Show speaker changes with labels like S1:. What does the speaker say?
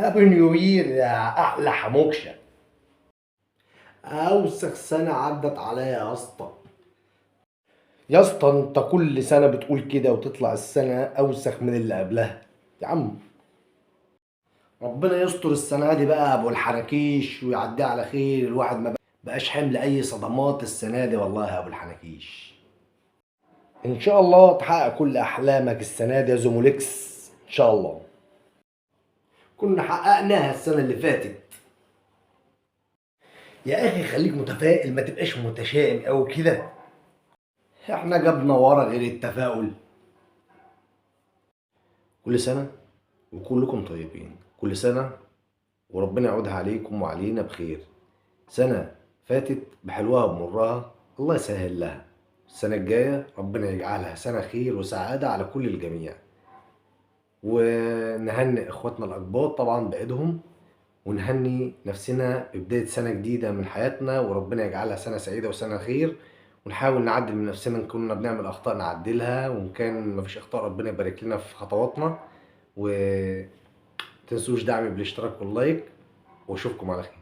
S1: Happy New Year يا احلى حموكشه. اوسخ سنة عدت عليا يا اسطى. يا اسطى انت كل سنة بتقول كده وتطلع السنة اوسخ من اللي قبلها يا عم. ربنا يستر السنة دي بقى ابو الحناكيش ويعديها على خير. الواحد ما بقاش حمل اي صدمات السنة دي والله يا ابو الحناكيش. ان شاء الله تحقق كل احلامك السنة دي يا زوموليكس، ان شاء الله. كنا حققناها السنة اللي فاتت. يا اخي خليك متفائل، ما تبقاش متشائم قوي كده. احنا جبنا ورا غير التفاؤل. كل سنة وكلكم طيبين، كل سنة وربنا يعودها عليكم وعلينا بخير. سنة فاتت بحلوها بمرها، الله يسهل لها. السنة الجاية ربنا يجعلها سنة خير وسعادة على كل الجميع. ونهنئ اخواتنا الاقباط طبعا بعيدهم، ونهني نفسنا ببداية سنة جديدة من حياتنا، وربنا يجعلها سنة سعيدة وسنة خير. ونحاول نعدل من نفسنا، إن كنا بنعمل أخطاء نعدلها، وإن كان مفيش أخطاء ربنا يبارك لنا في خطواتنا. ومتنسوش دعمي بالاشتراك واللايك، وأشوفكم على خير.